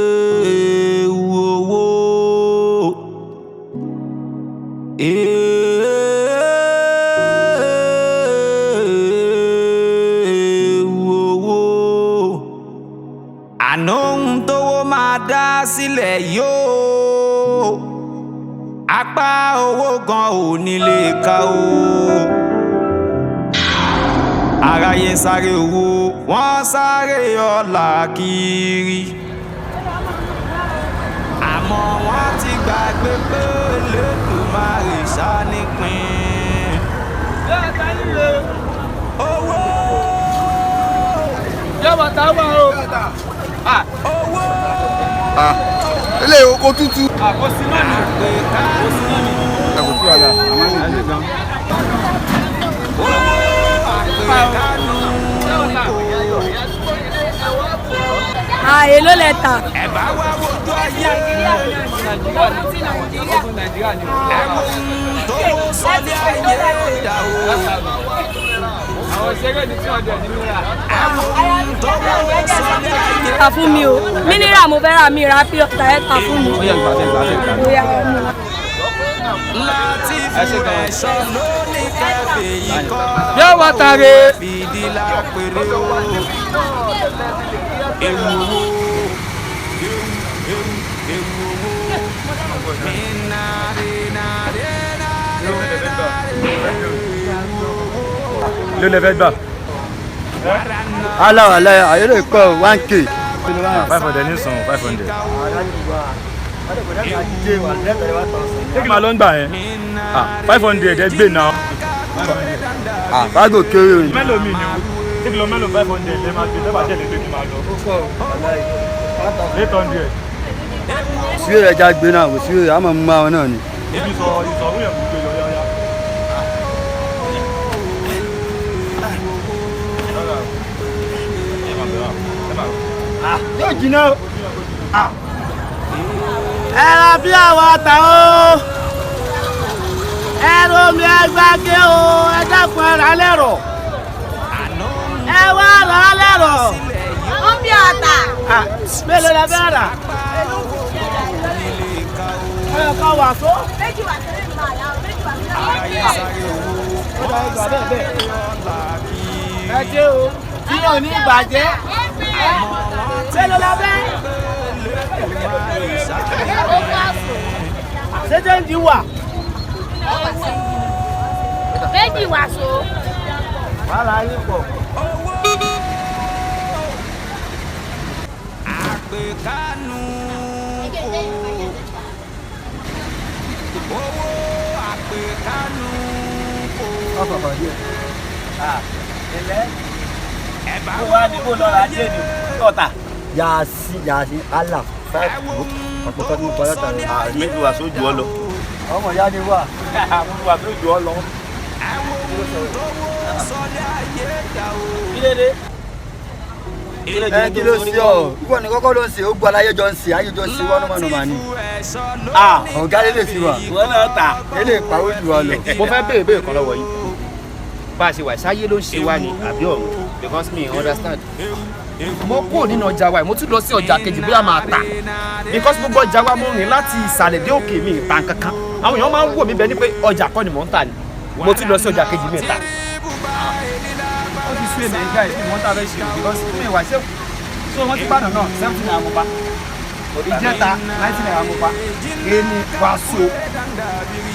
Ewu owó. Ewu owó. Àná ohun tówó máa dá sílẹ̀ yóò. Apá owó gan ò ní lè ka o. Aráyé ń sáré owó, wọ́n sáré ọlà kiri. Àmọ́ wọ́n ti gbàgbé pé Elédùmarè ṣá nípìn. Owó. Yọ̀bọ̀ tá wà o. Owó. Ilé oko tútù. Kò sí náà ni. Àpè kánú. Ẹ kò sí wàhálà, àmọ́ ní ìlú. Owó àpè kánú. À, èló lẹ tà? Ẹ bá wá wojú ayé. Nàìjíríà ni. Ẹ wo ohun tó sọlé ayé dà o. Àwọn ṣẹ́gẹ̀ ní 200 nínú rà. Ẹ wo ohun tó sọlé ayé. Ta fún mi o. Mineral mo fẹ́ rà, mi ra pure water, ẹ ta fún mi. Ó yẹ gbà bẹ́ẹ̀, gbà bẹ́ẹ̀, gbà bẹ́ẹ̀. Ó yá, ẹ mú. Láti Ẹ ṣe fún gan. ẹ̀ṣọ́ lónìí kẹfẹ́ yìí kọ́. Yóò wá tare. Fìdí lápẹ̀rẹ̀ o. Ewu owó. Ewu ewu ewu owó. Mi nà rí nà rí nà rí nà rí. Ewu owó. Ló lè fẹ́ gbà. Aláwọ̀ aláyọ̀ ayọ̀lẹ̀ pọ̀ 1K. 500 ní sàn, 500. Ṣé kí n máa lọ ń gbà yẹn? Ah, 500 ẹ gbé náà. Àbágò kéré o. Mélòó mi ni o? Ṣé kí lọ mélòó 500 lè máa gbé lẹ́bàá tẹ̀lé pé kí n máa lọ? 800. Síwèé rẹ̀ já gbé náà, kò síwèé, àmọ́ mú àwọn náà ni. Ibi sọ ìsọ̀rún yẹn kò gbé yọ yáyá. Yóò jiná o. Ẹ ra bí àwọn ata o, ẹ romi ẹgbàgé o, ẹ dákun, ẹ rà lẹ́rọ̀, ẹ wá rà á lẹ́rọ̀. Ó bí ọ̀tà. Ah, mélòó lẹ fẹ́ rà? Ẹ kọ́ wàsó. Méjì wà sẹ́lẹ̀ mi máa yá o, méjì wà sẹ́lẹ̀ mi. Ó dà, ìgbà bẹ́ẹ̀ bẹ́ẹ̀. Ẹ ṣé o, tí yóò ní ìbàjẹ́. Mélòó lẹ fẹ́? Ṣé jẹ́ǹdì wà? Méjì wà so. Wàhálà yín pọ̀. Àpèkánú kò. Owó àpèkánú kò. Ẹ̀lẹ́. Ẹ bá Kó wá ní kó lọ́ra ajé ni ọ̀tà. Yàásí yàásí Allah five ọ̀pọ̀ kan tí mo kọ́ látara. Méjì wà sójú ọ lọ. Ọmọ ìyá ni wà. Àwọn wà sójú ọ lọ. Ẹ wo ohun tó sọlé ayé dà o. Kí ló dé? Ẹ kí ló ṣe ọ? Ìwọ ni kọ́kọ́ ló ń ṣe, ó gbọ́ aláyé jọ ń ṣe, ayé jọ ń ṣe wọ́n mọ̀nà màní. Ọ̀gá lè lè fi wà. Ìwọ náà tà. Ẹ lè pawó jù wá lọ. Mo fẹ́ béèrè béèrè kan lọ́wọ́ yín. Bá a ṣe wà, sáyé ló ń ṣe wá ni àbí ọ̀run? Because me understand. Mo kúrò nínú ọjà wa yìí, mo tún lọ sí ọjà kejì bóyá máa tà. Because gbogbo ọjà wa, mo rìn láti ìsàlẹ̀ dé òkè, mi ìta kankan. Àwọn èèyàn máa ń wò mí bẹ́ẹ̀ ni pé ọjà kọ́ ni mò ń tà ni. Mo tún lọ sí ọjà kejì, mi ta. Ó ti sú èmi ẹ̀ka ìfún wọn tá a fẹ́ ṣe because mi wà ṣé so wọ́n ti gbàdàn náà 70 naira mo pa. Ìjẹta 90 naira mo pa. Èmi wàásù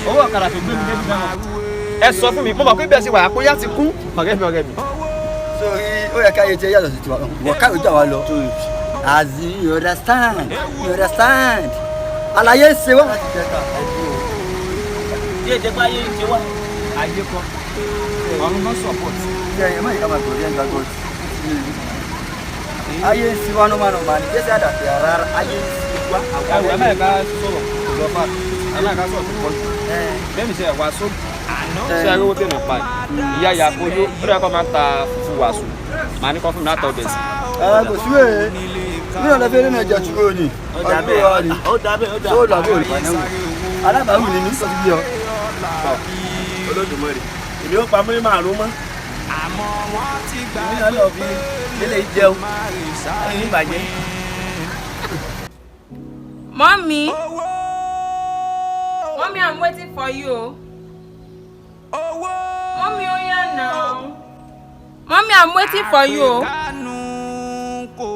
owó ọ̀kadà tó gbé mi débi náà. Ẹ sọ fún mi, mo mọ̀ pé bí ẹ ṣe wà, àpòyá ti kún ọ̀rẹ́ mi, ọ̀rẹ́ mi. Sórí ó yẹ káyé tiẹ̀ yàtọ̀ sí tiwa. Wọ́n káwé jà wá lọ. As in, you understand, you understand. Àlàyé ṣe wá láti jẹta. Tí èdè pa ayé ń ṣe wá. Ayé kọ́, ọ̀run kan support. Ṣé ẹ̀yẹ́ mọ̀ ìka máa gbòòrò yẹn gbàgbọ́ tí ayé ń ṣe wá nọ́mà nọ́mà ni jẹ́sẹ̀ àdàpẹ̀ rárá ayé ń ṣe wá. Ẹwù ẹ mẹ́ẹ̀ká sọ̀rọ̀ lọ́fà, ẹ mẹ́ẹ̀ká sọ̀rọ̀ tó pọ̀ jù. Bẹ́ẹ̀ mi ṣe wàásù ṣe arówó tèmi pa ìyá ìyá kojú, ó dàgbà kó máa ń ta fùfú wàásù, màá ní kó fún mi látọ̀ ọbẹ̀ sí. Ẹ kò sí wèé mi náà lọ fẹ́ nínú ẹja túbọ̀ ni Ó dà ọdún bẹ́ẹ̀. wa ni. Ó dà bẹ́ẹ̀, ó dà. Tó làbẹ́ òní alábàáwù ni ní sọ ti bí ọ. Olódùmarè, èmi ó pa múrí márùn mọ́. Àmọ́ wọ́n ti gbà Èmi náà lọ fi délé jẹun. Ẹyin ìbàjẹ́. Mommy. Mommy, I'm waiting for you. Mommy, oh yeah now. Mommy, I'm waiting for you. Àpèkánú kò.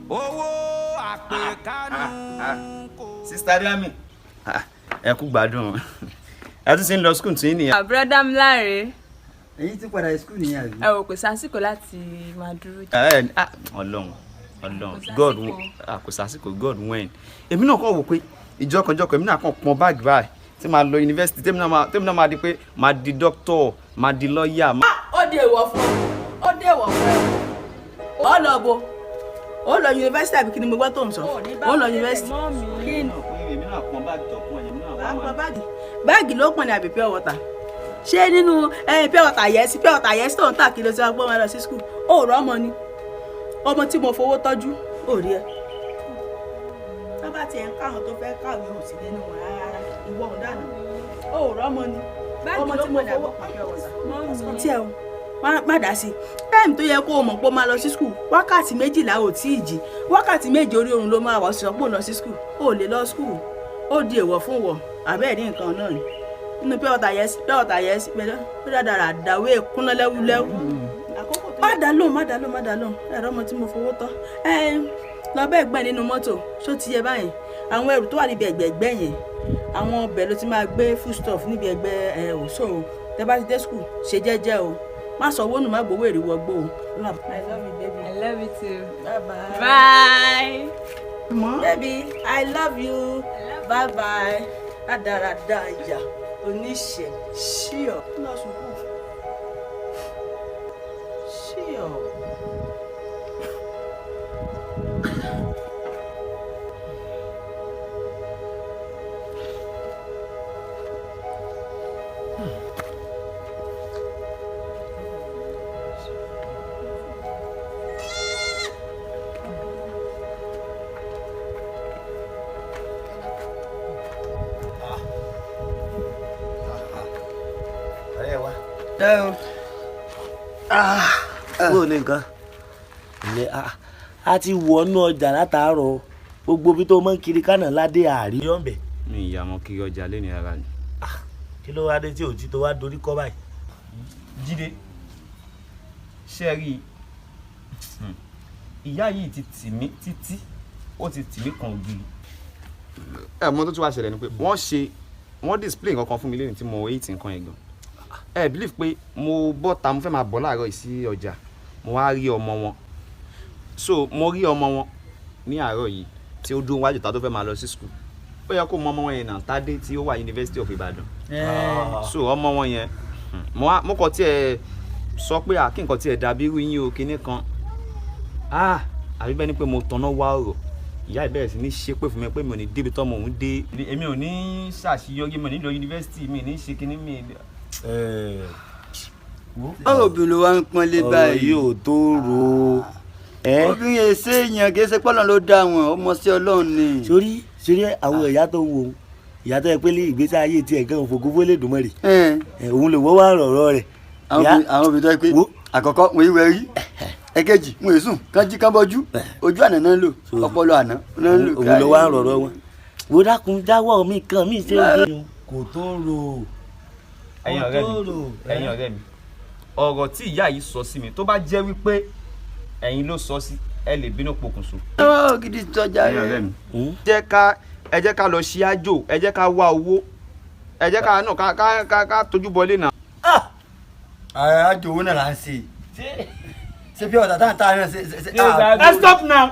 Owó àpèkánú kò. Sister Dami, ẹ kú gbádùn, ẹ tún ti ń lọ school tí ń nìyẹn. Ah, brother mi Láre. Èyí ti padà school nìyẹn, àbí? Ẹ wò, kò sásìkò láti máa dúró. Ẹ ah, Ọlọ́run, Ọlọ́run. Kò God. sásìkò. Ah, kò sásìkò. God when èmi náà kàn wò pé ìjọkànjọkàn èmi náà kàn pọn báàgì báyìí tí màá lọ yunifásitì, tèmi náà máa di pé máa di doctor, máa di lọ́ọ̀yà. Ó dé ìwọ fún ọ, ó dé ìwọ fún ẹ. Ó lọ bo, ó lọ yunifásitì, àbí kí ni mo gbọ́ tó ń sọ? Ó lọ yunifásitì. Kí ni? Èmi náà pọn báàgì tó pọn, èmi náà Wàá pọn báàgì? Báàgì ló pọn ní àbí pure water? Ṣé nínú pure water yẹsí, pure water yẹsí tó ń tà kí ló ti wá gbọ́ wọn lọ sí school? Ó rọ ọmọ ni, ọmọ tí mo fowó tọ́jú, ó rí ẹ. Tó bá tiẹ̀ ń káwọn tó fẹ́ kàwé, ò sí nínú wọn rárá. Ìwọ ò dànù, ó rọ ọmọ ni, ọmọ tí mo fowó tí ẹ o má dá sí time tó yẹ kó o mọ̀ pé o máa lọ sí school. Wákàtí 12 ò tí ì jí, wákàtí 7 orí oorun ló máa wà. Ó sì sọ pé ò lọ sí school, ó lè lọ school. Ó di èèwọ̀ fún wọ àbẹ́ẹ̀ ní nǹkan náà ni nínú pure water yẹsí, pure water yẹsí pẹ̀lú ó dáadáa àdáwé kúnná lẹ́wúlẹ́wú. Má dá lóhùn, má dá lóhùn, má dá lóhùn. Ẹ̀rọ ọmọ tí mo fowó tọ́ ẹ lọ bẹ́ẹ̀ gbẹ́ nínú mọ́tò, ṣó ti yẹ báyìí? Àwọn ẹrù tó wà níbi ẹ̀gbẹ̀ẹ̀gbẹ́ yẹn, àwọn ọbẹ̀ ló ti máa gbé foodstuff níbi ẹgbẹ́ ẹ ò. So tẹ bá ti dé school, ṣe jẹ́jẹ́ o, má sọ owó nù, má gbowó èrè wọgbó o. I love you, baby. I love you too. Bye bye. Bye. Baby, I love you. Bye bye. Rádaràda ìyá oníṣẹ́ ṣíọ. Lọ sùkúù. Ṣíọ. Ọ̀rẹ́ wa. Ẹ o. Kúrò ní nǹkan ilé a ti wọnú ọjà látàárọ̀, gbogbo bí tó mọ́ ń kiri kánà ládé àríyànbẹ̀. Mi ìyá mọ kiri ọjà lẹ́nu ara ni. Kí ló wá dé tí òtí tó wá dorí kọ́ báyìí? Jíde, ṣe rí i, ìyá yìí ti tì mí títí, ó ti tì mí kan ògiri. Ẹ mọ tó tún wá ṣẹlẹ̀ ni pé wọ́n ṣe wọ́n display nǹkan kan fún mi lẹ́yìn tí mo hate nǹkan yẹn gan. Ẹ believe pé mo bọ́ta, mo fẹ́ máa bọ̀ láàárọ̀ yìí sí ọjà, mo wá rí ọmọ wọn. So mo rí ọmọ wọn ní àárọ̀ yìí tí ó dúró wájú ta tó fẹ́ máa lọ sí school. Ó yẹ kó mọ ọmọ wọn yẹn náà, Tádé tí ó wà University of Ibadan. So ọmọ wọn yẹn, mo kàn tiẹ̀ sọ pé à kí nǹkan tiẹ̀ dàbí irú yín o, kinní kan, ah, àbí bẹ́ẹ̀ ni pé mo tanná wá ọ̀rọ̀. Ìyá ìbẹ̀rẹ̀ sí ní ṣépè fún mi pé mi ò ní débi tọ́mọ òun dé, èmi ò ní ṣàṣeyọrí, mi ò ní lọ yunifásitì, mi ò ní ṣe kinní mi. Ọ̀rọ̀ obìnrin ló wá ń pọ́nlé Ọ̀rọ̀ báyìí. yìí ò tó rò ó. Obìnrin yẹn ṣe èèyàn, kì í ṣe pọ́lọ́n ló dá wọn, ọmọ sí Ọlọ́run ni. Sórí àwọn ìyá tó ń wo ìyá tó yẹ pé ní ìgbésí ayé tiẹ̀ gan òfògó fólè dùnmọ́ rè, òun lè wọ́ wá rọ̀rọ̀ rẹ̀. Àwọn obìnrin tó yẹ pé àkọ́kọ́ wọn ìwẹ̀ rí, ẹ̀kejì wọn èsùn kán jí kán bọ́jú, ojú àná náà ń lò, ọpọlọ àná náà ń lò. Òun ló wá rọ̀rọ̀ wọn. Wo, dákun, dáwọ́ mi kan mi ṣe é kò tó rò. Ẹ̀yin ọ̀rẹ́ mi, ẹ̀yin ọ̀rẹ́ mi, ọ̀rọ̀ tí ìyá yìí sọ sí mi, tó bá jẹ́ wípé ẹ̀yin ló sọ sí, ẹ lè bínú pokùnso. Ọ gidi tọjá Ẹ̀yin ọ̀rẹ́ rẹ. mi, jẹ́ ká ẹ jẹ́ ká lọ ṣí àjò, ẹ jẹ́ ká wá owó, ẹ jẹ́ ká náà ká tójú bọlé náà. Àjò owó náà là ń ṣe, ṣe bí ọ̀tá táǹtà náà ṣe ṣe. Ẹ stop now.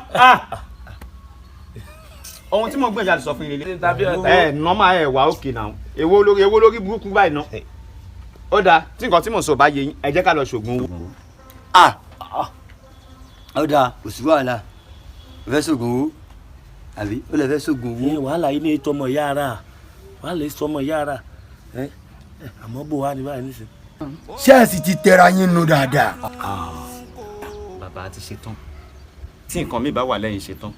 Ohun tí mo gbìyànjú àti sọ fún yín lélẹ̀, ẹ nọ́mà ẹ wà òkè náà. Èwo lórí burúkú báyìí náà? Ó dáa, tí nǹkan tí mò ń sọ bá yé yín, ẹ jẹ́ ká lọ ṣògùn owó. Ah, ó dáa, kò sí wàhálà. Ó fẹ́ ṣògùn owó, àbí ó lè fẹ́ ṣògùn owó? Ẹ wàhálà yìí ní ètò ọmọ ìyá ara, wàhálà yìí sọmọ ìyá ara ẹ àmọ́ bò wá ní báyìí nísìnyí. Ṣé ẹ sì ti tẹra yín nu dáadáa? Bàbá ti ṣe tán. Tí nǹkan mi bá wà lẹ́yìn ṣe tán,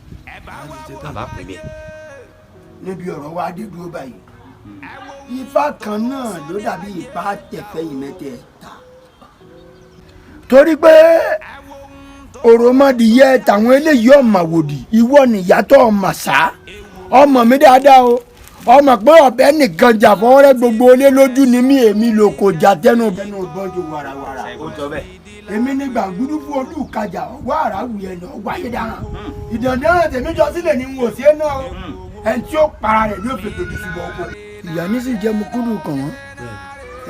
bàbá pè mí. Níbi ọ̀rọ̀ wa dé dúró báyìí. Ifá kan náà ló dàbí ìpá tẹ̀fẹ́ yìí mẹ́tẹ̀ẹ̀ta. Torí pé òròmọdìyẹ tàwọn eléyìí ọ̀màwòdì ìwọ nìyàtọ̀ ọ̀màṣá ọmọ mi dáadáa o ọmọ pé ọ̀bẹ nìkan jà fọwọ́rẹ́ gbogbo olé lójú ni mí èmi lò kò jà tẹnu bẹnu bọ́jú warawara. Èmi ní gbàngúdú fún olùkàjà ọwọ́ àràwù yẹn lọ wáyé dáhùn. Ìdàndàn tèmi jọ sílẹ̀ ni n ò sí náà o ẹni tí ó para rẹ̀ yóò fètò jù ṣùgbọ́n ọkọ. Ìyá mi sì jẹ́ mukúrú kàn wọ́n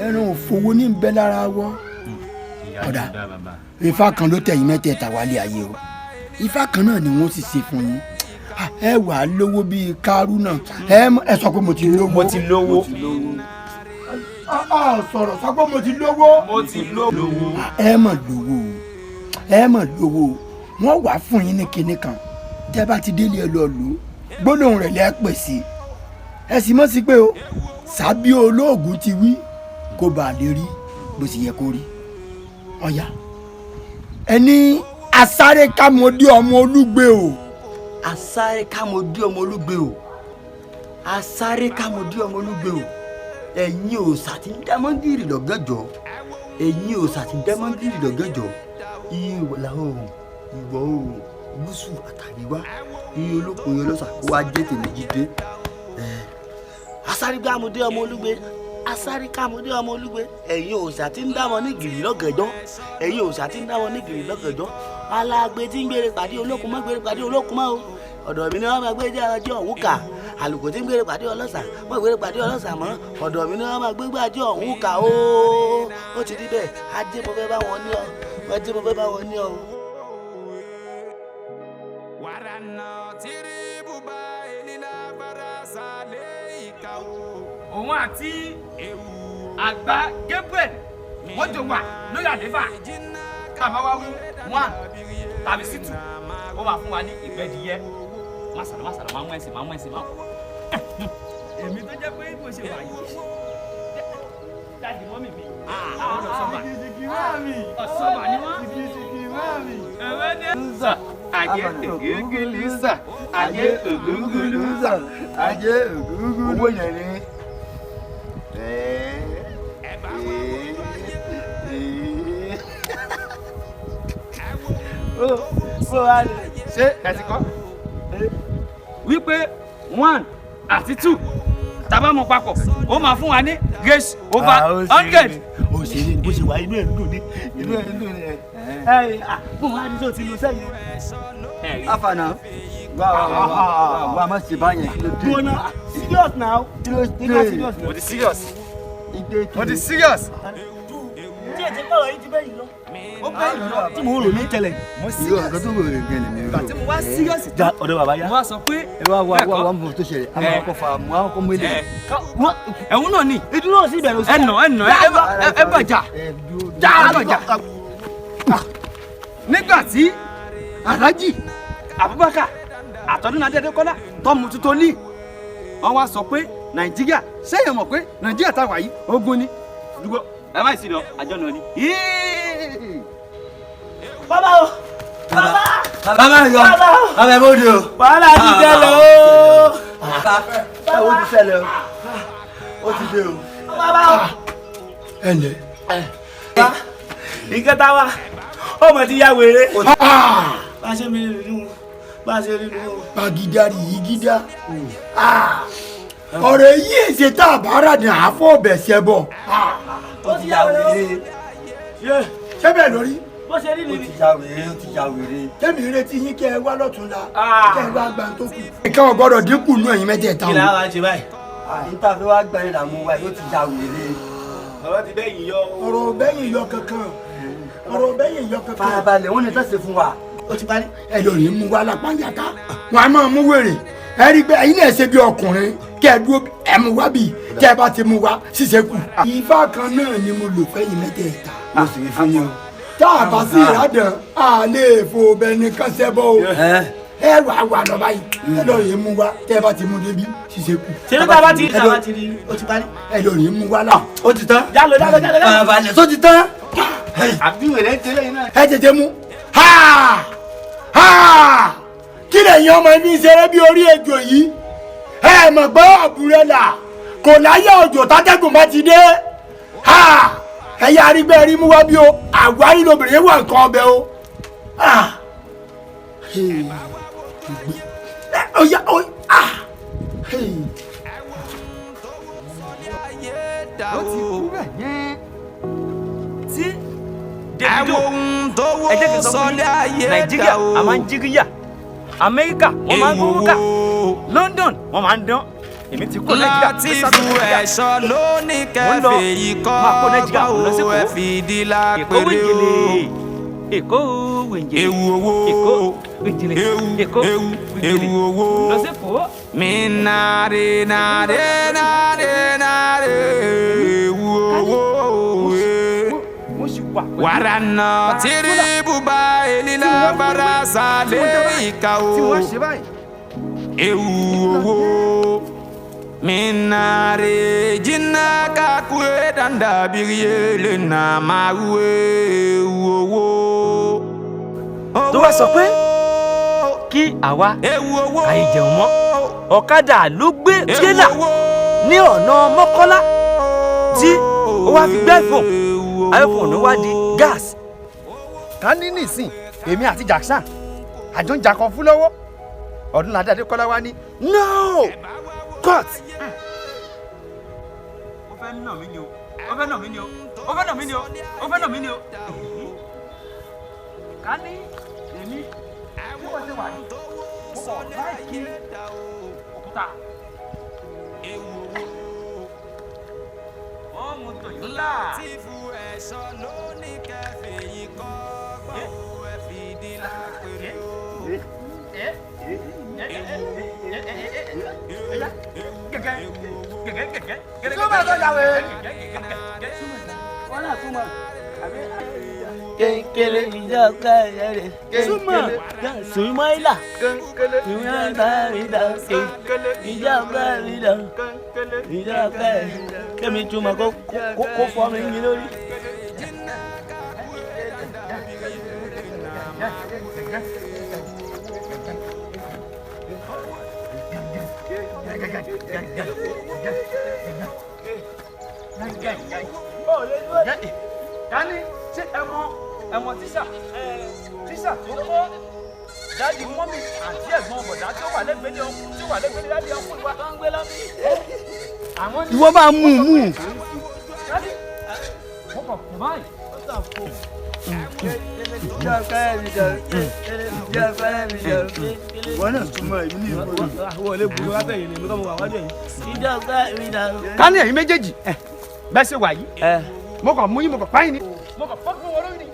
ẹran òfowó ní bẹ́ lára wọ́. Ọ̀dà ifá kan ló tẹ̀yìn mẹ́tẹ̀ẹ̀ta wálé ayé o ifá kan náà ni wọ́n sì ṣe fún yín ẹ wà á lówó bíi kárúnà ẹ sọ pé mo ti lówó. Mo ti lówó. Ọ sọ̀rọ̀ sọ pé mo ti lówó. Mo ti lówó. Ẹ mà lówó ẹ mà lówó wọ́n wàá fún yín ní kinní kan tẹ́ bá ti délé ẹ lọ lò ó gbólóhùn rẹ̀ lẹ́ pè sí ẹ sì mọ̀ sí pé o sábí olóògùn ti wí kó bàa lè rí bó sì yẹ kó rí ọ̀yà ẹni asáré kámọdé ọmọ olúgbe o. Asáré kámọdé ọmọ olúgbe o. Asáré kámọdé ọmọ olúgbe o. Ẹ̀yin òòṣà tí ń dá mọ́ngìrì lọ́gànjọ́. Ẹ̀yin òòṣà tí ń dá mọ́ngìrì lọ́gànjọ́. Ìwọ̀ oòrùn, ìwọ̀ oòrùn, gúúsù àtàríwá. Iye olókun iye ọlọ́sà kó wá jẹ́ tèmi jíde. Asáré kámọdé ọmọ olúgbe. Asáré kámọdé ọmọ olúgbe. Ẹ̀yin òòṣà tí ń dá wọn ní gìrì lọ́gànjọ́. Ẹ̀yin òòṣà tí ń dá wọn ní gìrì lọ́gànjọ́. Alágbe tí ń gbére pàdé olókun mọ́ gbére pàdé olókun mọ́ o. Ọ̀dọ̀ mi ni wọ́n máa gbé jẹ́ ọjọ́ ọ̀hún kà. Àlùkò tí ń gbére pàdé ọlọ́sà mọ́ gbére pàdé ọlọ́sà mọ́. Ọ̀dọ̀ mi ni wọ́n máa gbé gbàjọ́ ọ̀hún kà o. Ó ti rí bẹ́ẹ̀, ajé mo fẹ́ bá wọn ní ọ. Ajé mo fẹ́ bá wọn ní ọ. Òun àti àgbà Gabriel wọ́n jọ wà lórí àléfà tàbá wá wí one tàbí sí two ó máa fún wa ní ìgbẹ́dìyẹ má sàlọ̀ má mú ẹsẹ̀ má mú ẹsẹ̀ má. Èmi tó jẹ́ pé bó ṣe wà yìí dáàdì mọ́mì mi àwọn ọ̀sọ́mà ọ̀sọ́mà ni wọ́n. Ajé ògúngúlùsà ajé ògúngúlùsà ajé ògúngúlù. Owó yẹn ni. Ṣé ẹ ti kọ́ wípé 1 àti 2 tá bá mú papọ̀ ó máa fún wa ní grace over 100. Òṣèré bó ṣe wà inú ẹ̀ ń dùn ní inú ẹ̀ ń dùn ní ẹ̀ bó wàá ní sọ ti lu sẹ́yìn. Afana wá wá wá wá wá má ṣe báyẹn kí ló dé. Gbọ́nà serious now. Kí ló dé. Mo ti serious. Mo ti serious. Tí ètè kọ̀rọ̀ yìí ti bẹ́ yìí lọ. Ó bẹ́ yìí lọ. Tí mo rò ní tẹ́lẹ̀. Mo serious. Ìgbà tó rò rẹ̀ gẹ̀lẹ̀ mi rò. Ìgbà tí mo wá serious. Ja ọ̀dọ̀ bàbá yá. Mo wá sọ pé. Ẹ wá wá wá wá mo tó ṣẹlẹ̀. A máa kọ́ fa mo á kọ́ mú ilé. Ẹ̀hún náà ni. Ìdúró sí ìbẹ̀rù sí. Ẹnà ẹnà ẹ bà jà. Já ẹ bà jà. Nígbà tí Alhaji Abubakar Àtọ́dúnadé Adékọ́lá tọ́mù tuntun ní wọ́n wá sọ pé Nàìjíríà sẹ́yìn mọ̀ pé Nàìjíríà táwa yìí ogun ni. Dúgbò ẹ má sì lọ àjọ náà ni. Bàbá o! Bàbá! Bàbá yọ! Bàbá ẹ bó di o! Wàhálà ti ṣẹlẹ̀ o! Bàbá ó ti ṣẹlẹ̀ o! Ó ti dé o! Bàbá o! Ẹ ǹlẹ́. Nǹkan tá a wá, ọmọ ti ya wèrè. Bá a ṣe mi rí nù, bá a ṣe rí nù. Pàgídárì yìí gídá. Ọ̀rọ̀ yìí èsè tá a bá rà ní àáfọ̀ ọbẹ̀ ṣẹbọ. Ó ti ya wèrè. Ṣé bẹ́ẹ̀ lórí? Bó ṣe rí Ó nìyí. ti ya wèrè, ó ti ya wèrè. Tẹ́mi retí yín kẹ́ ẹ wá lọ́túnla kẹ́ ẹ wá gba tó kù. Nǹkan ò gbọ́dọ̀ dínkù nú ẹ̀yin mẹ́tẹ̀ẹ̀ta Kí o. la wá ṣe báyìí? Níta fi wá gbà yín làmú wa yóò ti ya wèrè. Ọ̀rọ̀ ti bẹ́yìn yọ. Ọ̀rọ̀ bẹ́yìn yọ kankan. Ọ̀rọ̀ bẹ́yìn yọ kankan. Farabalẹ̀ wọ́n ní tẹ̀sí fún wa. Ó ti parí. Ẹ lọ rí mú wa lápáyàká. Wọ́n á máa mú wèrè. Ẹ rí i pé ẹ̀yin náà ṣe bí ọkùnrin kẹ́ ẹ dúró ẹ mú wá bì tẹ́ ẹ bá ti mú wa ṣiṣẹ́ kù. Ifá kan náà ni mo lò fẹ́yìn mẹ́tẹ̀ẹ̀ta. Mo sì rí fún yín o. Tá a bá sí ìrádàn, a lè fò bẹ́ẹ̀ ní kánṣẹ́ bọ́ o. Ẹ wà wà lọ báyìí. Ẹ lọ rí mú wa tẹ́ ẹ bá ti mú débi ṣiṣẹ́ kù. Ṣé tá a bá ti rí tá a bá ti rí ó ti parí. Ẹ lọ rí mú wa lá. Ó ti tán. Jálọ jálọ jálọ jálọ. Farabalẹ̀ tó ti tán. Àbí wèrè ń tẹ́lẹ̀ yín náà. Ẹ tètè mú. Ha! Ha! Kí lẹ̀yin ọmọ mi ń ṣeré bí orí ejò yìí? Ẹ mọ̀ pé ọ̀bùrẹ́là Kò láyé òjò tátẹ́gùn bá ti dé. Ẹ̀yà arígbẹ́ rí mú wá bí o, àwárí lobìnrin wà nǹkan ọbẹ̀ o. Ó ti kú bẹ́ẹ̀ yẹn. Tí Davido, ẹ jẹ́ kí n sọ fún yín, Nàìjíríà a máa ń jíríyà, Amẹ́ríkà wọ́n máa ń gbówó ká, London wọ́n máa ń dán. Èmi ti kó Nàìjíríà. Látìfù ẹ̀ṣọ́ ló ní kẹfẹ́ yìí kọ́ báwo ẹ fìdí lápẹ̀rẹ̀ o. Èkó wìnjìlì. Ewu owó. Èkó wìnjìlì. Ewu Èkó ewu wìnjìlì. Ewu owó. Lọ sí Èkó. Mi nàre nàre nàre nàre ewu owó. Mo sì wà pẹ̀lú. Wàrà nà tírí bùbá elila barasa lé ìka o. Tí wọ́n ṣe báyìí. Ewu owó. Minare jina kakue danda biriye na maruwe ewu owó. Tó wá sọ pé kí àwa àìjẹun mọ́, ọ̀kadà ló gbé tírélà ní ọ̀nà Mọ́kọ́lá tí ó wá fi gbé iPhone, iPhone wá di gas. Ká ní nísìn èmi àti Jackson àjọ ń jà kan fún lọ́wọ́, Ọdúnládé Adékọ́lá wá ní no cut. Ó fẹ́ nà mí ni o, ó fẹ́ nà mí ni o, ó fẹ́ nà mí ni o, ó fẹ́ nà mí ni o. Ká ní èmi bí wọ́n ṣe wà ní mo kọ̀ láìkí òkúta. Wọ́n mú Toyota. Látìfù ẹ̀ṣọ́ ló ní kẹfẹ́ yìí kọ́ báwo ẹ fìdí lápẹ̀rẹ̀ o. Kékeré ìjà ọ̀gá ẹ̀yẹ rẹ̀. Súnmọ́. Súnmọ́ ìlà. Súnmọ́ ìlà ìlà ìjà ọ̀gá ìlà. Ìjà ọ̀gá ẹ̀. Kémi túmọ̀ kó fọ́ mi yín lórí. Dání ṣé ẹmọ tíṣà tíṣà tó kọ́ dáàdi mọ́mì àti ẹ̀gbọ́n bọ̀dá tó wà lẹ́gbẹ̀ẹ́ ní ọkùnrin tó wà lẹ́gbẹ̀ẹ́ ní dáàdi ọkùnrin wa. Ìwọ máa mú un mú un. Dádì, mo kàn kú báyìí. Ìwọ náà súnmọ́ èmi ní ìgboro. Wọlé burú wá bẹ̀yìn ni mi kọ́ mo wà wájú ẹ̀yìn. Ká ní ẹ̀yin méjèèjì bẹ́ẹ̀ ṣe wà yìí, mo kàn mú yín, mo kàn páyín ni, mo kàn fọ́ fún wọn lórí ni.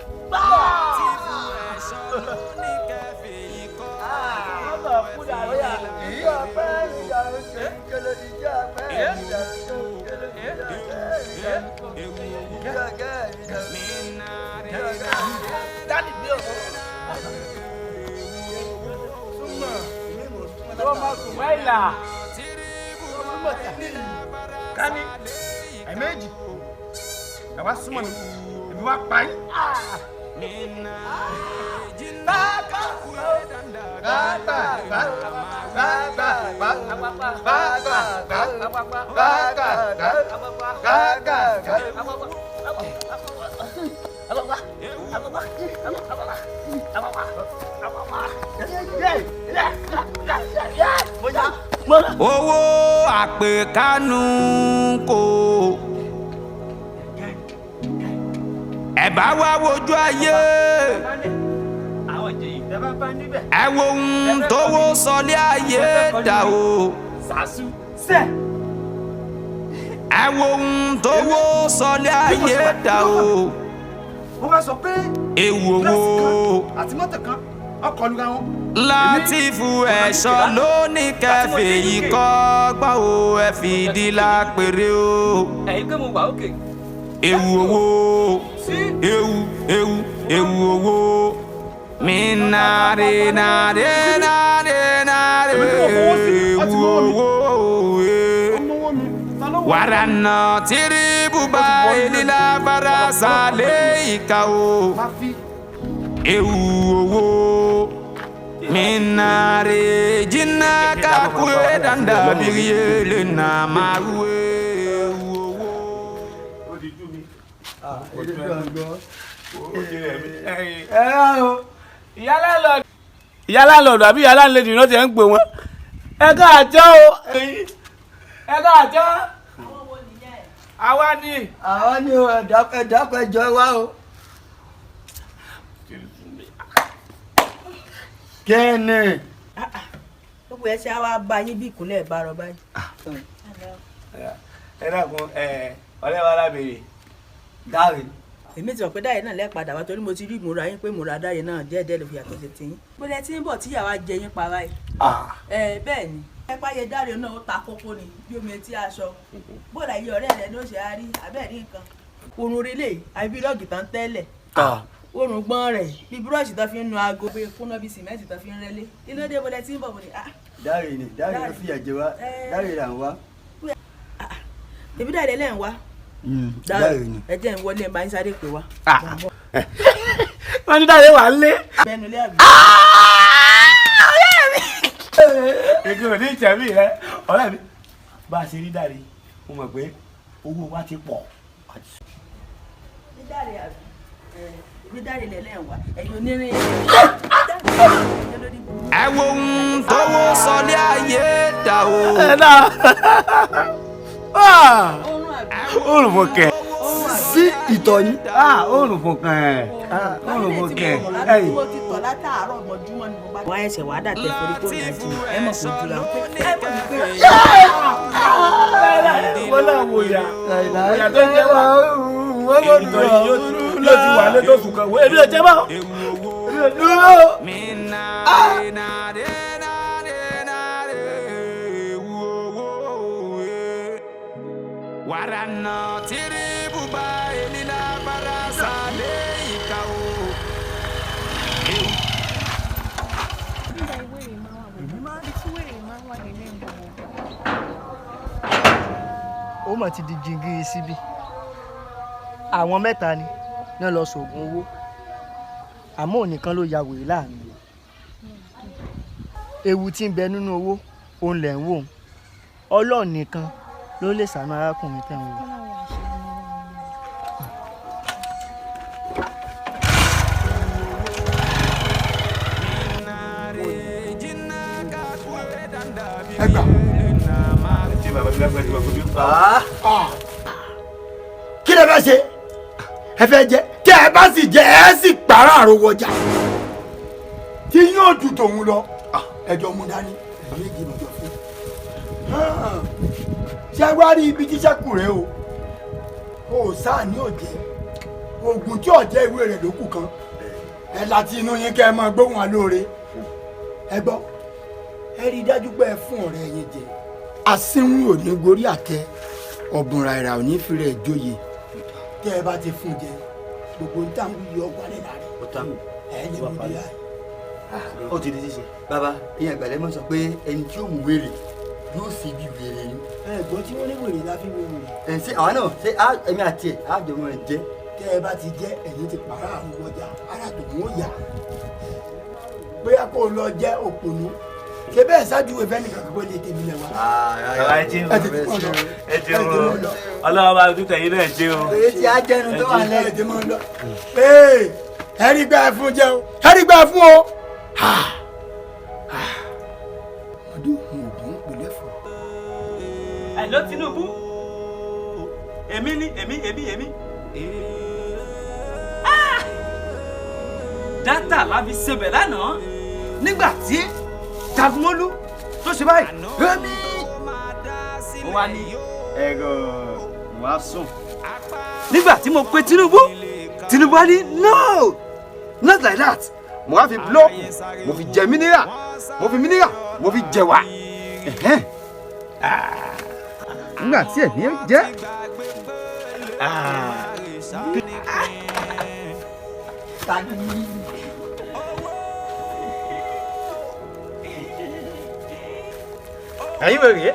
Ká ní ẹ̀yin méjì ẹ wá súnmọ́ mi, èmi wá pa yín. Owó àpèkánú kò. Ẹ bá wá wojú ayé. Ẹ wo ohun tówó sọlé ayé dà o. Ẹ wo ohun tówó sọlé ayé dà o. Wọ́n wá sọ pé Ewu owó. àti mọ́tò kan ọkọ̀ lura wọn. Látìfù ẹ̀ṣọ́ ló ní kẹfẹ́ yìí kọ́ gbọ́ o, ẹ fìdí lápẹ̀rẹ̀ o. Ẹ̀yin pé mo wà ókè. Ewu owó, ewu ewu ewu owó. Mi nàre nàre nàre nàre ewu owó. Wàrà nà tírí bùbá elila barasa lé ìka o. Ewu owó. Minare jina kakure danda biriele na maruwe. Ìyá láńlọ́ọ̀dù àbí ìyá láńlẹ́dì náà ti ń pè wọ́n. Ẹ káàjọ́ o. Ẹ káàjọ́. Àwa ni. Àwa ni o, ẹ dákun ẹ jọ̀ọ́ wá o. Kẹ́ni. Gbogbo ẹ ṣe wá bá yín bí ìkúnlẹ̀ bá rọ báyìí. Ẹ dákun ẹ ọ̀rẹ́ wa lábẹ́rẹ́. Dáre. Èmi ti mọ̀ pé Dáre náà lẹ́ẹ̀padà wá torí mo ti rí ìmúra yín pé ìmúra Dáre náà díẹ̀díẹ̀ ló fi yàtọ̀ sí tiyín. Bóyá tí ń bọ̀ tíyàwó jẹ yín pa báyìí. Ẹ bẹ́ẹ̀ ni. Ẹ páyé Dáre náà ó ta kókó ni bí omi etí aṣọ. Bóòlà iye ọ̀rẹ́ rẹ ló ṣe á rí abẹ́ẹ̀ ní nǹkan. Orun orílẹ̀ àbí lọ́ọ̀gì tán tẹ́lẹ̀. Orun gbọ́n rẹ̀ bí búrọ́ọ̀ṣì tó fi ń nu aago bí kúnná bí sìmẹ́ǹtì tó fi ń rẹ́lé. Kí ló dé bóòlà tí ń bọ̀ bóòlà? Dáre ni, Dáre ló fìyà jẹ wá, Dáre là ń wá. Èmi Dáre lẹ́ ń wá. Dáre ni. Ẹ jẹ́ ń wọlé ẹ̀ bá ń sáré pè wá. Wọ́n ní Dáre wà lé. Bẹ́ẹ̀ni ilé àgbẹ̀. Ọ̀rẹ́ mi. Èmi ò ní ìjẹ̀bi rẹ, ọ̀rẹ́ mi. Bá a ṣe rí Dáre, mo mọ̀ pé owó wa ti pọ̀. Ní Dáre àbí? Èmi Dáre lẹ́lẹ́ ń wá. Ẹ̀yin onírin. Ẹ wo ohun tówó sọlé ayé dà o. Ẹ náà. Olùfọ̀kẹ́. Sí ìtọ̀ ni. Olùfọ̀kẹ́. Olùfọ̀kẹ́. Ẹ̀yin. Mo ti tọ̀ látàárọ̀ mọ́júmọ́ ni mo bá. Wọ́n ẹsẹ̀ wàá dà tẹ̀ forí kó dájú. Ẹ mọ̀ kó jura. Ẹ mọ̀ ní pé. Wọ́n náà wò yà. Ìyá tó ń jẹ́ wá. Ìtọ̀ yìí yóò ti wà lẹ́tọ̀ọ̀sùn kan. Èmi ò jẹ́ bá. Dúró. Warana tiri buba elila barasa le ika o. Ó mà ti di jingiri síbí. Àwọn mẹ́ta ni náà lọ sògùn owó, àmọ́ ònìkan ló ya wèrè láàrin wọn. Ewu tí ń bẹ nínú owó òun lẹ̀ ń wò ó. Ọlọ́run nìkan ló lè ṣàánú arákùnrin tẹ̀ ń wò. Ẹ gbà. Kí lẹ fẹ́ ṣe? Ẹ fẹ́ jẹ? Tẹ́ ẹ bá sì jẹ, ẹ sì pààrọ̀ àròwọjà. Tí yóò ju tòun lọ, ẹjọ́ mú dání, ẹ̀mí méjì lọ́jọ́ fún. Ṣé wá rí ibi tíṣẹ́ kù rẹ o? O sáà ní ọ̀jẹ́. Oògùn tí ọ̀jẹ́ ìwé rẹ̀ ló kù kan. Ẹ láti inú yín kẹ́ ẹ máa gbóhùn alóore. Ẹ gbọ́, ẹ rí i dájú pé ẹ fún ọ̀rẹ́ yín jẹ. Asínwín ò ní gorí àtẹ, ọ̀bùn ràìrà ò ní fi rẹ̀ joyè. Tẹ́ ẹ bá ti fún jẹ, gbogbo ń tàn yọ wálé lára. Ẹ lè mú bí láì. Ó ti di ṣíṣe. Bàbá, ìyẹn àgbàlẹ̀ mọ̀ sọ pé ẹni tí ó mú wèrè yóò sì bí wèrè ni. Ẹ gbọ́ tí wọ́n ní wèrè la fi wo wèrè. Ẹ ṣé àwa náà ṣé èmi àti ẹ̀ á jọ mọ̀ ẹ̀ jẹ́. Tẹ́ ẹ bá ti jẹ́, ẹ̀yin ti pààrọ̀ àrùn ọjà, ara tòun ó yà. Bóyá kó o lọ jẹ́ òpònú. Ṣé bẹ́ẹ̀ ṣáájú ìwé fẹ́ni kankan kó lè tèmi lẹ̀ wá. Ẹ jẹ́ o, ẹ jẹ́ o, Ọlọ́run bá dúkẹ́ yín náà jẹ́ o. Èyí tí a jẹnu tó wà lẹ́yìn. Ẹ jẹ́ mọ́ lọ. Ẹ rí gbà fún jẹ́ o, ẹ rí gbà fún o. Ọdún ògùn ń pè lẹ́fọ̀ọ́. Hello Tinubu, èmi ni èmi èmi èmi. Dátà la fi ṣebẹ̀ lánàá nígbà tí Jagunmólú tó ṣe báyìí. Èmi. Ó wá ní ẹ̀rọ mo wá sùn. Nígbà tí mo pe Tinubu, Tinubu á ní no, not like that. Mo wá fi búlọ́ọ̀kù, mo fi jẹ mínírà, mo fi mínírà, mo fi jẹ wá. Nígbà tí ẹ̀mí jẹ́. Ẹ̀yin wèrè é.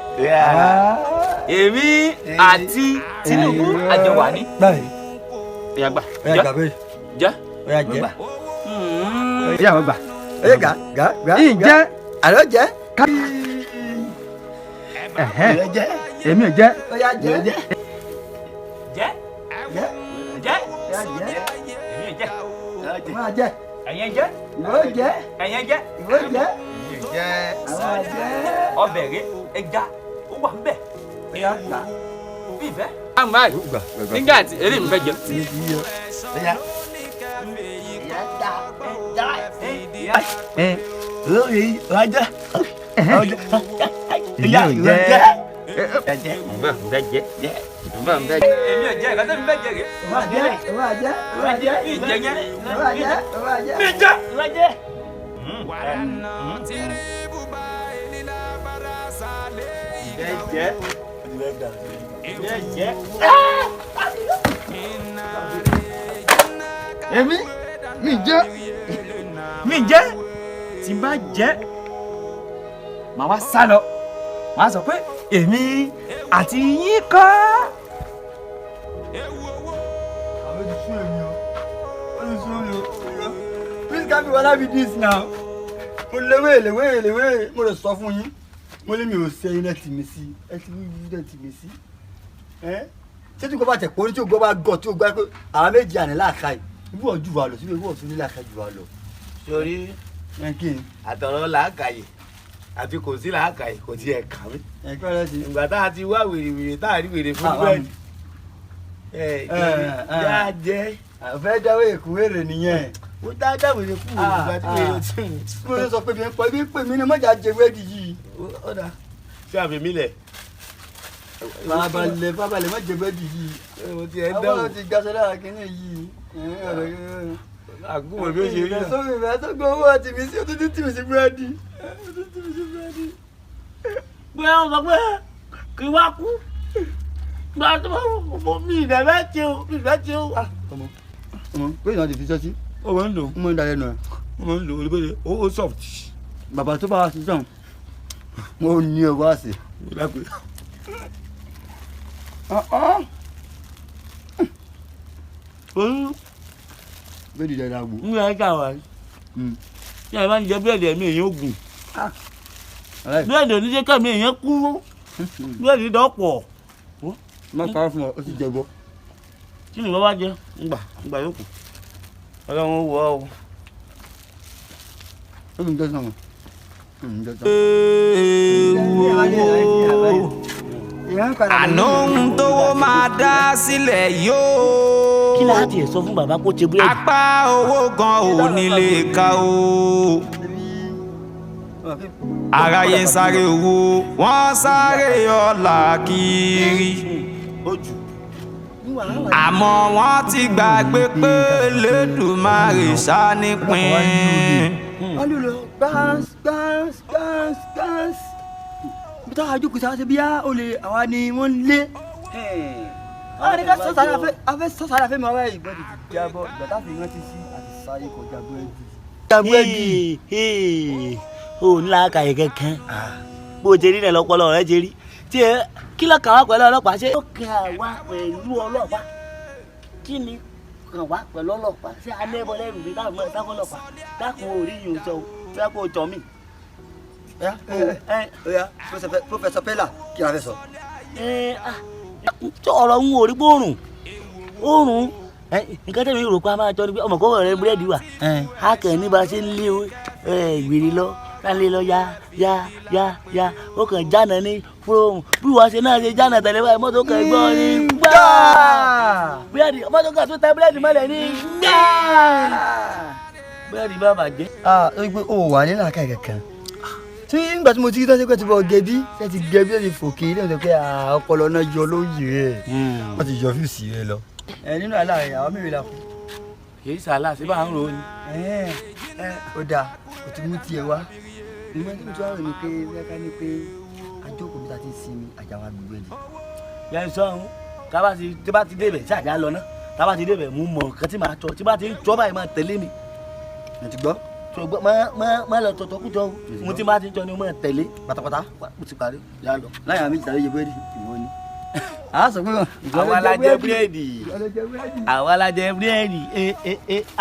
Èmi àti Tinubu àjọ wà ní. Ìyá gbà. Ìyá gbà bẹ́ẹ̀. Jẹ́. Ìyá jẹ́. Ìyá àwọn gbà. Ẹ gà gà gà. Ǹjẹ́ àlọ́ jẹ́. Ẹ̀hẹ́. Èmi ò jẹ́. Ó yá jẹ́. Jẹ́. Jẹ́. Jẹ́. Jẹ́. Èmi ò jẹ́. Máa jẹ́. Ẹ̀yin jẹ́. Ìwọ jẹ́. Ẹ̀yin jẹ́. Ìwọ jẹ́. Jẹ́. Àwọn jẹ́. Ọbẹ̀ rẹ̀ ẹja ó wà ńbẹ̀. Ó yá gbà. Bí ìfẹ́. Àmọ́ àyè nígbà tí eré mi fẹ́ jẹ. Èmi ò jẹ́. Mo fẹ́ jẹ. Mo fẹ́ jẹ. Èmi ò jẹ́ ìgbà tẹ́mi fẹ́ jẹ rè. Máa jẹ́. Máa jẹ́. Máa jẹ́. Mi jẹ yẹn. Máa jẹ́. Máa jẹ́. Mi jẹ. Máa jẹ́. Jẹ. Jẹ. Èmi mi jẹ́. Mi jẹ́. Tí n bá jẹ́, màá wá sá lọ. Màá sọ pé èmi àti yín kọ́. Àwọn ti sún èmi o. Wọ́n ti sún èmi o. Please can be wala be this now. Mo lè wéèlè wéèlè wéèlè. Mo lè sọ fún yín. Mo lè mi ò ṣe iná tì mí sí. Ẹ ti wí iná tì mí sí. Ṣé tí kò bá tẹ̀ pé orí tí o gbọ́ bá gọ̀ tí o gbọ́ pé àwọn méjì àná láàka yìí. Ibú ọ̀jú wa lọ síbi ibú ọ̀tún ní láàka jù wa lọ. Sori àtọ̀rọ̀ làákàyè àti kò sí làákàyè kò tiẹ̀ kàn mí. Ìgbà tá a ti wá wèrèwèrè tá a rí wèrè fún búrẹ́dì. Ẹ jẹ́ jẹ́. Àfẹ́ dáwọ́ èkó wèrè nìyẹn. Ó dáadáa wèrè fún wèrè ìgbà tí wèrè ti ń. Mo lè sọ pé bí n pọ̀ bí n pè mí ni mọ̀jà jẹ búrẹ́dì yìí. Ó dà ṣé àbí mi lẹ̀. Fábalẹ̀ fábalẹ̀ má jẹ búrẹ́dì yìí. Mo ti ẹ̀ dáwọ́. Àwọn ti gaṣọ lára kínní yìí. Àgùnmọ̀ bí ó ṣe rí náà. Sọ́mi ìfẹ́ tó gbọ́ owó àti mi sí ó tún tì mí sí búrẹ́dì. Ó tún tì mí sí búrẹ́dì. Bóyá wọ́n sọ pé kí wá kú. Gba tó mọ mi ìfẹ́ bẹ́ẹ̀ ṣe o, mi ìfẹ́ ṣe o. Ọmọ ọmọ pé ìnáwó ti fi sọ́sí. Ó máa ń lò. Ó máa ń dalẹ̀ nù ẹ̀. Ó máa ń lò olùbẹ̀rẹ̀ ó soft. Bàbá tó bá wa sísàn, mo ní ọwọ́ àṣẹ. Bẹ́ẹ̀ni dáadáa gbò. N yà ká wa. Tí a bá ń jẹ búrẹ́dì ẹ̀mí èèyàn gùn. Búrẹ́dì oníṣẹ́ kẹ́mi èèyàn kú. Búrẹ́dì dọ́pọ̀. Má parọ́ fún ọ, ó ti jẹ bọ́. Kí ni wọ́n wá jẹ? Ngbà ngbà yòókù. Ọlọ́run ó wọ̀ ọ́ o. Ó ń jẹ́ sọ̀rọ̀. Ó ń jẹ́ sọ̀rọ̀. Àná ohun tówó máa dá sílẹ̀ yóò. Kí láti ẹ̀ sọ fún bàbá kó ṣe búrẹ́dì? Apá owó gan ò ní lè ka o. Aráyé ń sáré owó, wọ́n sáré ọlà kiri. Àmọ́ wọ́n ti gbàgbé pé Elédùmarè ṣá nípìn. Wọ́n lù lọ gbáǹs gbáǹs gbáǹs gbáǹs. Ibi táwọn àjòkù sáà ṣe bíyá olè àwa ni wọ́n ń lé. Àwọn ní ká sọ́sàrà fẹ́ afẹ́ sọ́sàrà fẹ́ mi wá ìbọn ti jábọ́ ìgbà táfi rántí sí àti sáré kọjá búrẹ́dì. Búrẹ́dì. O ní làákàyè kankan. Bó o ṣe rí náà lọ́pọlọ rẹ ṣe rí. Tí ẹ kí ló kàn wá pẹ̀lú ọlọ́pàá ṣé? Ó kàn wá pẹ̀lú ọlọ́pàá. Kí ni kàn wá pẹ̀lú ọlọ́pàá? Ṣé alẹ́ bọ́ lẹ́rù mi táwọn ọmọ sáfọ́ ọlọ́pàá? Dákun orí yìí ò sọ o, fẹ́ kó o jọ mí. Oya, Professor Pella, kí la fẹ́ sọ? Tí ọ̀rọ̀ ń wò rí gbóòrùn òórùn nǹkan tẹ̀mí rò pé a máa tọ́ ni pé ọmọ kọ́kọ́ rẹ búrẹ́dì wà á kàn ní bá a ṣe ń lé wèrè lọ lálẹ́ lọ ya ya ya ya ó kàn jáná ní fúróhùn bí wàá ṣe náà ṣe jáná tẹ̀lé báyìí mọ́tò kan gbọ́ ní gbáà búrẹ́dì mọ́tò kan tó tẹ búrẹ́dì mọ́lẹ̀ ní gbáà búrẹ́dì bá bàjẹ́. Ó gbé o wà ní làákàyè kankan tí nígbà tí mo ti rí tọ́jú pé ti bọ̀ gẹ̀bí ṣe ti gẹ̀bí ṣe ti fòkè ní ọ̀sẹ̀ pé ọpọlọ náà yọ lóyè rẹ̀ wọ́n ti yọ fíìsì rẹ̀ lọ. Ẹ nínú àlá rẹ̀ àwọn mìíràn la kú. Kì í sàlá sí bá ń ro ni. Ó dáa kò ti mú tiẹ̀ wá. Ìgbà tí mo ti wá rò ní pé wíwáká ní pé àjókòó bí ta ti ń sinmi àjà wa gbogbo ẹ̀. Yẹn sọ ohun tí bá ti débẹ̀ sí àjà lọ náà tá bá ti débẹ̀ mú mọ̀ nǹkan tí màá tọ́ tí bá ti ń tọ́ báyìí máa tẹ̀lé mi. Mo ti gbọ́. Má lọ tọ̀tọ̀ kújọ o mo ti bá ti ń tọ́ ni mo máa tẹ̀lé. Pátápátá. Mo ti parí yà lọ. Láyà méjì tàbí jẹ búrẹ́dì ìwọ ni. A sọ pé àwa la jẹ búrẹ́dì àwa la jẹ búrẹ́dì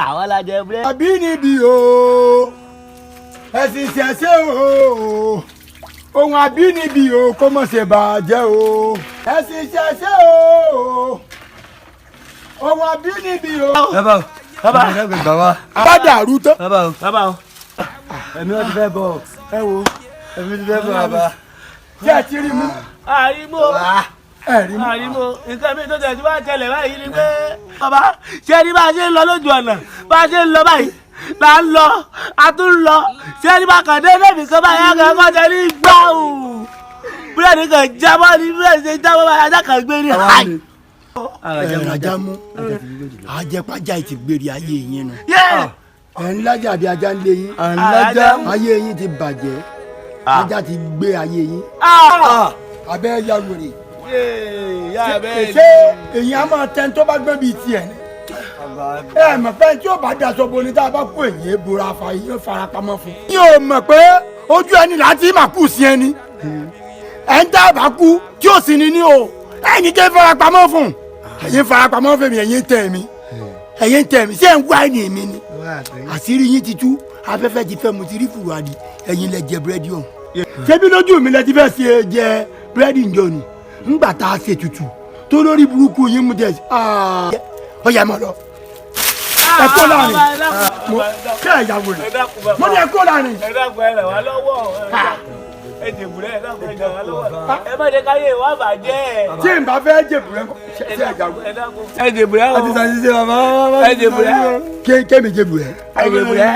àwa la jẹ búrẹ́dì. Àbínibí o Ẹ̀sìn ìṣẹ̀ṣe o, ohun àbínibí o, kó mọ̀ ṣe bàjẹ́ o. Ẹ̀sìn ìṣẹ̀ṣe o, ohun àbínibí o. Bàbá o, bàbá bàbá. Bá dàrú tán. Bàbá o, bàbá o. Ẹ̀mí wọn ti fẹ́ bọ̀. Ẹ wo. Ẹ̀mí ti fẹ́ bọ̀ bàbá. Jẹ́ ẹ ti rí mú. Àrímó. Ẹ̀rí mú. Àrímó. Nǹkan mi tó tẹ̀ tí wàá tẹ̀lé báyìí ni pé bàbá ṣé ní bá a ṣe ń lọ lójú ọ̀nà, bá a ṣe ń lọ báyìí là ń lọ, a tún ń lọ. Ṣé ní bá kàn dé débi kan báyìí akẹ́kọ̀ọ́ tẹ ní gbáù. Búrẹ́dì kan jábọ́ ni búrẹ́dì ṣe jábọ́ báyìí ajá kan gbé ní háì. Ẹ̀rọ mú àjẹpájà ti gbèrè ayé yín nu. Ẹ̀ ń lájà àbí ajá ń lé yín. Ayé yín ti bàjẹ́, ajá ti gbé ayé yín. Abẹ́ ya wèrè. Ṣé èyí á máa tẹ́ tó bá gbé bíi tiẹ̀ ni? Ẹ mọ̀ pé tí ó bá daṣọ bo ni tá a bá kó èyí bora fa yóò farapamọ́ fún. Yóò mọ̀ pé ojú ẹni láti máa kú sí ẹni. Ẹ̀ ń tá a bá kú tí ó sì ní ní o. Ẹ̀yin kẹ́ farapamọ́ fún. Ẹ̀yin farapamọ́ fún mi, ẹ̀yin tẹ̀ mí. Ẹ̀yin tẹ̀ mí, ṣé ẹ̀ ń wá ẹni mi ni? Àṣírí yín ti tú, afẹ́fẹ́ ti fẹ́, mo ti rí fùrọ̀ àdì, ẹ̀yin lẹ jẹ búrẹ́dì ọ̀hún. Ṣebí lójú mi lẹ ti fẹ́ ṣe jẹ búrẹ́dì ǹjọ́ ni? Ńgbà tá a ṣe tutù tó lórí burúkú yín mú jẹ ọyà mọ lọ. Ẹ kó láàrin mo kẹ́ ẹ̀ yàwó rẹ̀ mo ní ẹ kó láàrin. Ẹ dákun, ẹ ràn wá lọ́wọ́, ẹ jèbùrẹ́, ẹ dákun, ẹ ràn wá lọ́wọ́, ẹ má jẹ́ káyé wa bàjẹ́. Tí n bá fẹ́ jèbùrẹ́ ṣe ẹ yàwó. Ẹ jèbùrẹ́ o. A ti sàṣìṣe bàbá. Ẹ jèbùrẹ́. Kémi jèbùrẹ́. Ẹ jèbùrẹ́.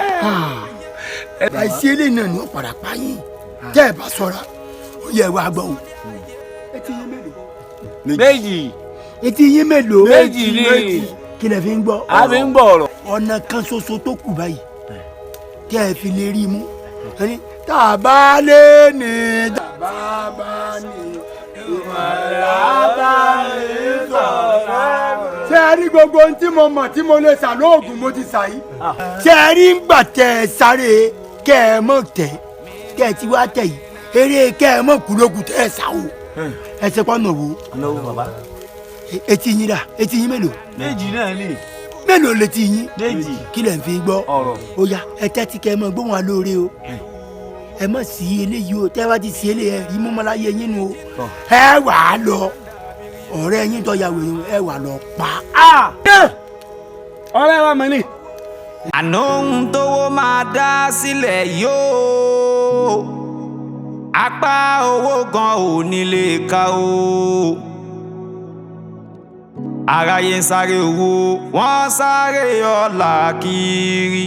Àìsí eléyìí náà ni ó padà pa yín tẹ́ ẹ bá ṣọ́ra, ó yẹ wá gbọ́ o. Etí yín mélòó? Méjì. Etí yín mélòó? Méjì ni. Kí lẹ fi ń gbọ́? A fi ń gbọ́ ọ̀rọ̀. Ọ̀nà kan ṣoṣo tó kù báyìí tẹ́ ẹ fi lè rí mú. Tá a bá lé ní. Tá a bá bá ní. Ìmọ̀lá bá ní sọ̀rọ̀. Ṣé ẹ rí gbogbo ohun tí mo mọ̀ tí mo lè ṣà lóògùn mo ti ṣà yìí? Ṣé ẹ rí ń gbà tẹ ẹ sáré kẹ́ ẹ mọ̀ tẹ́ kẹ́ ẹ ti wá tẹ̀ yìí, eré kẹ́ ẹ mọ̀ kúlókù tẹ́ ẹ sá o? Ẹ ṣe pọ́nà wo? Ọ̀nà wo bàbá? Etí yín dà? Etí yín mélòó? Méjì náà ni. Mélòó létí yín? Méjì. Kí lẹ̀ ń fi gbọ́? Ọ̀rọ̀. Ó yá, ẹ tẹ́tí kẹ́ ẹ mọ̀ gbóhùn alóore o. Ẹ mọ̀ sí eléyìí o, tẹ́ bá ti sí eléyìí ẹ rí mọ́mọ́láyé yín nu o. Ẹ wà á lọ ọ̀rẹ́ yín tó ya wèrè, ẹ wà lọ pa. Ọ̀rẹ́ wa mọ̀ ni. Àná ohun tówó máa dá sílẹ̀ yóò, apá owó gan ò ní lè ka o. Aráyé ń sáré owó, wọ́n sáré ọlà kiri.